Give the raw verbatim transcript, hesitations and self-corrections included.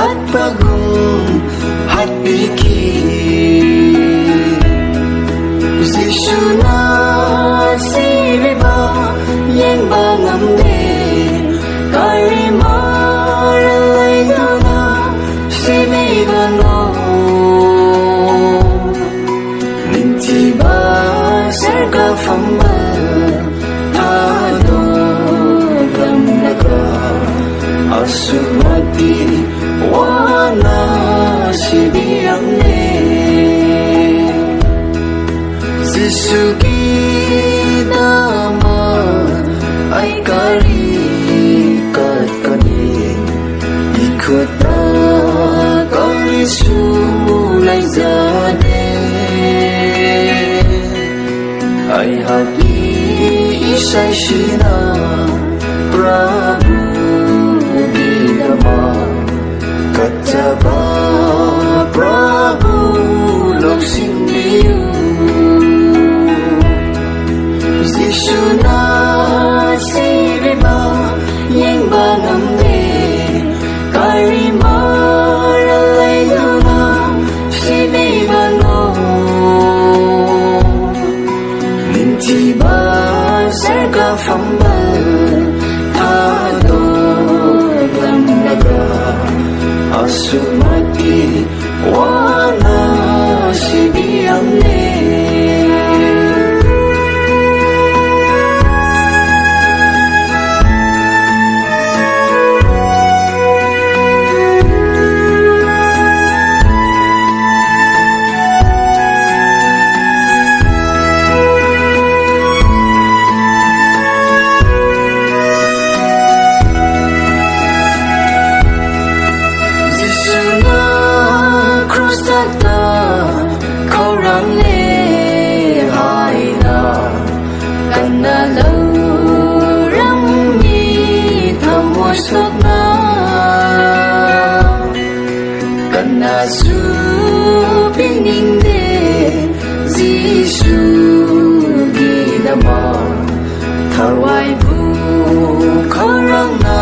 ꯍꯥꯠꯄꯒꯨꯝ ꯍꯥꯠꯄꯤꯈꯤ꯫ ꯖꯤꯁꯨꯅ ꯁꯤꯔꯤꯕ ꯌꯦꯡꯕ ꯉꯝꯗꯦ꯫ ꯀꯔꯤ ꯃꯔꯝ ꯂꯩꯗꯨꯅ ꯁꯤꯕꯤꯕꯅꯣ? ꯅꯤꯡꯊꯤꯕ ꯁꯔꯒ ꯐꯝꯕ ꯊꯥꯗꯣꯛꯂꯝꯂꯒ ꯑꯁꯨꯛ ꯃꯇꯤꯛ ꯋꯥꯅ ꯁꯤꯕꯤꯔꯝꯂꯦ꯫ ꯖꯤꯁꯨꯒꯤꯗꯃꯛ ꯑꯩ ꯀꯔꯤ ꯀꯠꯀꯅꯤ? ꯏꯈꯨꯠꯇ ꯀꯔꯤꯁꯨ ꯂꯩꯖꯗꯦ꯫ ꯑꯩꯍꯥꯛꯀꯤ ꯏꯁꯩꯁꯤꯅ ꯄ꯭ꯔꯚꯨꯒꯤꯗꯃꯛ ꯀꯠꯆꯕ ꯄ꯭ꯔꯚꯨ ꯂꯧꯁꯤꯟꯕꯤꯌꯨ꯫ ꯖꯤꯁꯨꯅ ꯁꯤꯔꯤꯕ ꯌꯦꯡꯕ ꯉꯝꯗꯦ꯫ ꯀꯔꯤ ꯃꯔꯝ ꯂꯩꯗꯨꯅ ꯁꯤꯕꯤꯕꯅꯣ? ꯅꯤꯡꯊꯤꯕ ꯁꯔꯒ ꯐꯝꯕ ꯊꯥꯗꯣꯛꯂꯝꯂꯒ ꯑꯁꯨꯛ ꯃꯇꯤꯛ ꯋꯥꯅ ꯁꯤꯕꯤꯔꯝꯂꯦ꯫ ꯖꯤꯁꯨꯅ ꯀ꯭ꯔꯨꯁꯇ ꯈꯧꯔꯥꯡꯂꯦ ꯍꯥꯏꯅ ꯀꯟꯅ ꯂꯧꯔꯝꯃꯤ ꯊꯃꯣꯏ ꯁꯣꯛꯅ꯫ ꯀꯟꯅꯁꯨ ꯄꯤꯅꯤꯡꯗꯦ ꯖꯤꯁꯨꯒꯤꯗꯃꯛ ꯊꯋꯥꯏꯕꯨ ꯈꯧꯔꯥꯡꯅ